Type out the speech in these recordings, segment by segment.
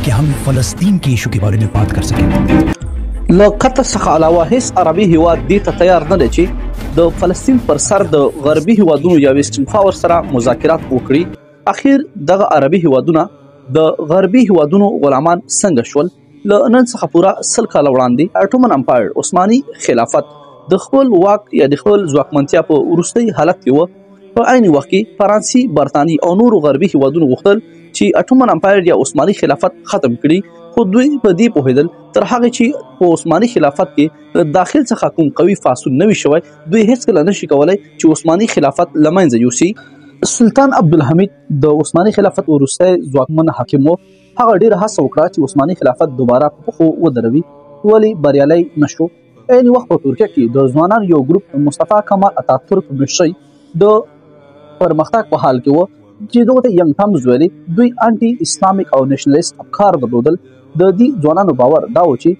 ताकि हम फलस्तीन के इशू के बारे में बात कर सकें। له قطر څخه علاوه هیڅ عربي هیواد دې ته تیار نه دی چې د فلسطین پر سر د غربي هیوادونو یا ویسټرن پاور سره مذاکرات وکړي. اخیر دغه عربي هیوادونه د غربي هیوادونو غلامان څنګه شول؟ له نن څخه پوره 100 کاله وړاندې اټومن امپایر عثماني خلافت د خپل واک یا د خپل ځواکمنتیا په وروستي حالت کې و. په عین وخت کې فرانسې، برتانیې او نورو غربي هیوادونو غوښتل چې اټومن امپایر یا عثماني خلافت ختم کړي، خو دوی په دې پوهېدل تر هغې چې په عثماني خلافت کې له داخل څخه کوم قوي فاصل نه وي شوی، دوی هیڅکله نشي کولی چې عثماني خلافت له منځه یوسي. سلطان عبدالحمید د عثماني خلافت وروستی ځواکمن حاکم و. هغه ډېره هڅه وکړه چې عثماني خلافت دوباره په پښو ودروي، ولې بریالی نه شو. عین وخت په ترکیه کې د ځوانانو یو ګروپ مصطفی کمال اتاترک په مشرۍ د پرمختګ په حال کې و چې دغه ته ینګ ټامز ویلې. دوی انټي اسلامیک او نشنلیست افکار درلودل. د دې ځوانانو باور دا و چې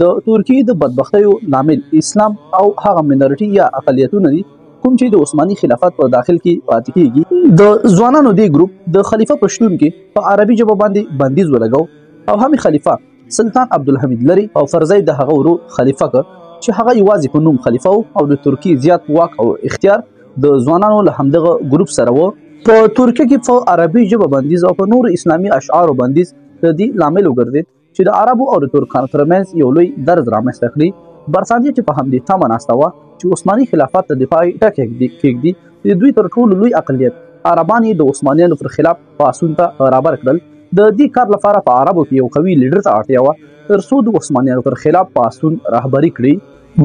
د ترکیې د بدبختیو لامل اسلام او هغه مینورټي یا اقلیتونه دي کوم چې د عثماني خلافت په داخل کې پاتې کیږي. د ځوانانو دې ګروپ د خلیفه په شتون کې په عربي ژبه باندې بندیز ولګاو او هم خلیفه سلطان عبدالحمید لري او فرضی د هغه ورور خلیفه که چې هغه یوازې په نوم خلیفه و او د ترکیې زیات واک او اختیار د ځوانانو له همدغه ګروپ سره و. په ترکیه کې په عربي ژبه بندیز او په نورو اسلامي اشعارو بندیز د دې لامل وګرځېد چې د عربو او د ترکانو ترمنځ یو لوی درز رامنځته کړي. برتانیه چې په همدې تمه ناسته وه چې عثماني خلافت ته د پای ټکی کېږدي، د دوی تر ټولو لوی اقلیت عربان یې د عثمانیانو پر خلاف پاڅون ته برابر کړل. د دې کار لپاره په عربو کې یو قوي لیډر ته اړتیا وه تر څو د عثمانیانو پر خلاف پاڅون رهبري کړي.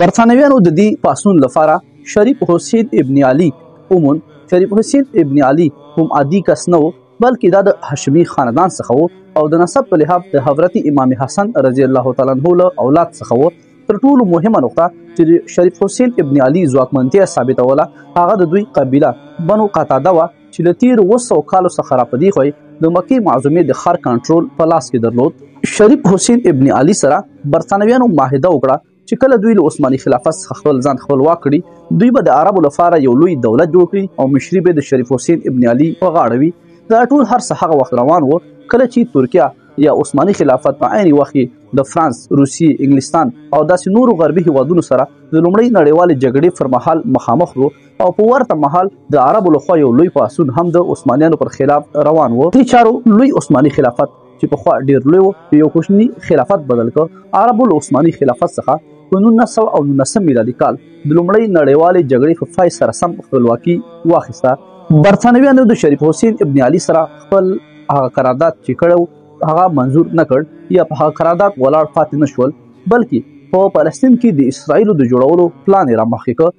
برتانویانو د دې پاڅون لپاره شریف حسین ابن علي وموند. شریف حسین ابن علي کوم عادي کس نه و، بلکې دا د هاشمي خاندان څخه و او د نسب په لحاظ د حضرت امام حسن رضی الله تعالی عنه له اولاد څخه و. تر ټولو مهمه نقطه چې د شریف حسین ابن علي ځواکمنتیا ثابتوله هغه د دوی قبیله بنو قتاده وه چې له تېرو 700 کالو څخه راپدېخوا یې د مکې معظمې د ښار کنټرول په لاس کې درلود. شریف حسین ابن علي سره برتانویانو معاهده وکړه چې کله دوی له عثماني خلافت څخه خپل ځان خپلواک کړي، دوی به د عربو لپاره یو لوی دولت جوړ کړي او مشري به د شریف حسین ابن علي په غاړه وي. دا ټول هر څه هغه وخت روان و کله چې ترکیه یا عثماني خلافت په عین وخت کې د فرانس، روسیې، انګلستان او داسې نورو غربي هیوادونو سره د لومړۍ نړیوالې جګړې پر مهال مخامخ وو او په ورته مهال د عربو لخوا یو لوی پاڅون هم د عثمانیانو پر خلاف روان و. دې چارو لوی عثماني خلافت چې پخوا ډېر لوی و په یو کوچني خلافت بدل کړ. عربو له عثماني خلافت څخه په 1919 میلادي کال د لومړۍ نړیوالې جګړې په پای سره سم خپلواکي واخیسته. برتانویانو د شریف حسین ابن علي سره خپل هغه قرارداد چې کړی و هغه منظور نه کړ یا په هغه قرارداد ولاړ پاتې نه شول، بلکې په فلسطین کې د اسرائیلو د جوړولو پلان یې رامخکې کړ،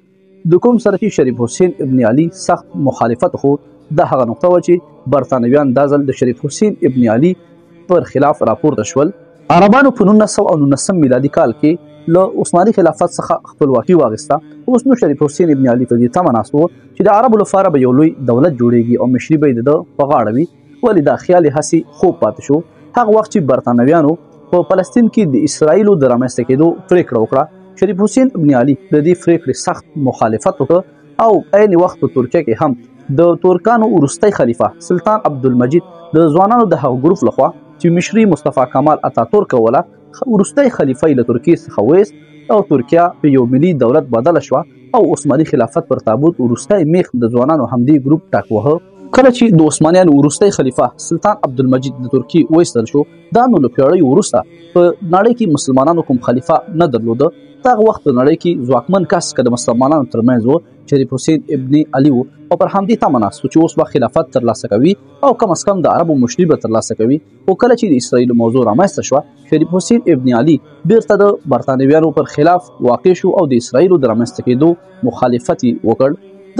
د کوم سره چې شریف حسین ابن علي سخت مخالفت وښود. دا هغه نقطه وه چې برتانویان دا ځل د شریف حسین ابن علي پر خلاف راپورته شول. عربانو په 1919 میلادي کال کې له عثماني خلافت څخه خپلواکي واخیسته. اوس نو شریف حسین ابن علي په دې تمه ناست و چې د عربو لپاره به یو لوی دولت جوړیږي او مشري به یې د ده په غاړه وي، ولې دا خیال یې هسې خوب پاتې شو. هغه وخت چې برتانویانو په فلسطین کې د اسرائیلو د رامنځته کېدو پرېکړه وکړه، شریف حسین ابن علي د دې پرېکړې سخت مخالفت وکړ او عین وخت په ترکیه کې هم د ترکانو وروستی خلیفه سلطان عبدالمجید د ځوانانو د هغه ګروپ لخوا چې مشري مصطفی کمال اتاتورک کوله وروستی خلیفه یې له ترکیې څخه وایست او ترکیه په یو ملي دولت بدله شوه او عثماني خلافت پر تابوت وروستی میخ د ځوانانو همدې ګروپ ټک وهه. کله چې د عثمانیانو وروستی خلیفه سلطان عبدالمجید د ترکیې وایستل شو، دا نو له پیړیو وروسته په نړۍ کې مسلمانانو کوم خلیفه نه درلوده. دغه وخت په نړۍ کې ځواکمن کس که د مسلمانانو ترمنځ و شریف حسین ابن علي و او پر همدې تمه ناست و چې اوس به خلافت ترلاسه کوي او کم از کم د عربو مشري به ترلاسه کوي. خو کله چې د اسرائیلو موضوع رامنځته شوه، شریف حسین ابن علي بیرته د برتانویانو پر خلاف واقع شو او د اسرائیلو د رامنځته کېدو مخالفت یې وکړ.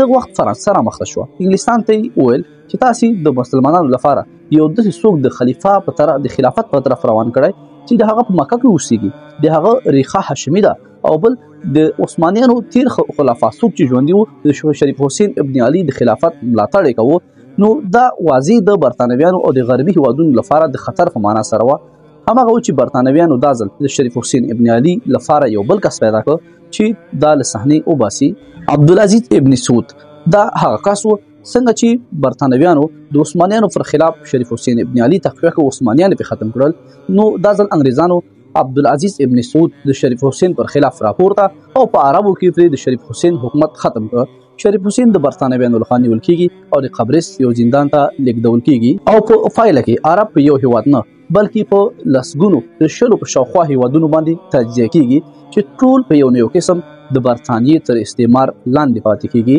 دغه وخت فرانسه رامخته شوه، انګلستان ته یې وویل چې تاسې د مسلمانانو لپاره یو داسې څوک د خلیفه په طرف د خلافت په طرف روان کړی چې د هغه په مکه کې اوسیږي، د هغه ریښه هاشمي ده او بل د عثمانیانو تیر خلفا څوک چې ژوندي وو د شریف حسین ابن علي د خلافت ملاتړ یې کوو. نو دا واضح د برتانویانو او د غربي هیوادونو لپاره د خطر په معنا سره وه. هماغه و چې برتانویانو دا ځل د شریف حسین ابن علي لپاره یو بل کس پیدا کړ چې دا له صحنې وباسي. عبدالعزیز ابن سعود دا هغه کس و څنګه چې برتانویانو د عثمانیانو پر خلاف شریف حسین ابن علي تقویه کړ، عثمانیان یې ختم کړل، نو دا ځل انګریزانو عبدالعزیز ابن سعود د شریف حسین پر خلاف راپورته او په عربو کې پرې د شریف حسین حکومت ختم کړ. شریف حسین د برتانویانو لخوا نیول کیږي او د قبرس یو زندان ته لیږدول کیږي او په پایله کې عرب په یو هیواد نه بلکې په لسګونو د 20 په شاوخوا هیوادونو باندې تجزیه کیږي چې ټول په یو نه یو قسم د برتانیې تر استعمار لاندې پاتې کیږي.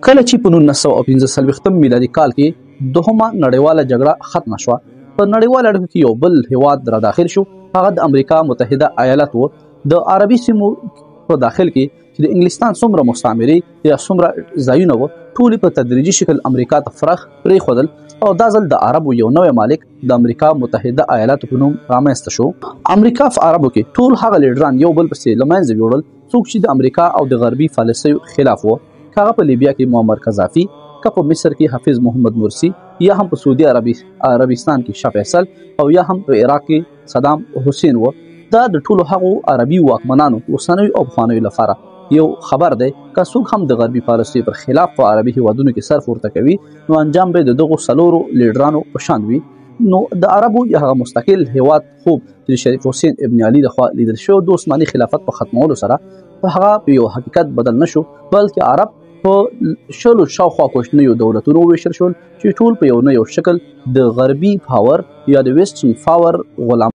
کله چې په 1945 میلادي کال کې دوهمه نړیواله جګړه ختمه شوه، په نړیواله اړیکو کې یو بل هیواد را داخل شو، هغه د امریکا متحده ایالت و. د عربي سیمو په داخل کې چې د انګلستان څومره مستعمرې یا څومره ځایونه وو، ټول په تدریجي شکل امریکا ته فرخ پرېښودل او دا ځل د عربو یو نوی مالک د امریکا متحده ایالاتو په نوم رامنځته شو. امریکا په عربو کې ټول هغه لیډران یو بل پسې له منځه یوړل څوک چې د امریکا او د غربي پالیسیو خلاف وو، که هغه په لیبیا کې معمر قذافي، که په مصر کې حافظ محمد مرسي، یا هم په سعودي عربستان کې شاه فیصل او یا هم په عراق کې صدام حسین و. دا د ټولو هغو عربي واکمنانو اوسنیو او پخوانیو لپاره یو خبر دی، که څوک هم د غربي پالیسیو پر خلاف په عربي هیوادونو کې سر پورته کوي نو انجام به د دغو څلورو لیډرانو په شان وي. نو د عربو یا هغه مستقل هیواد خوب چې شریف حسین ابن علي لخوا لیدل شوی د عثماني خلافت په ختمولو سره په هغه په یو حقیقت بدل نه شو، بلکې عرب په 20 شاوخوا کوچنیو دولتونو وویشل شول چې ټول په یو نه یو شکل د غربي power یا د Western power غلام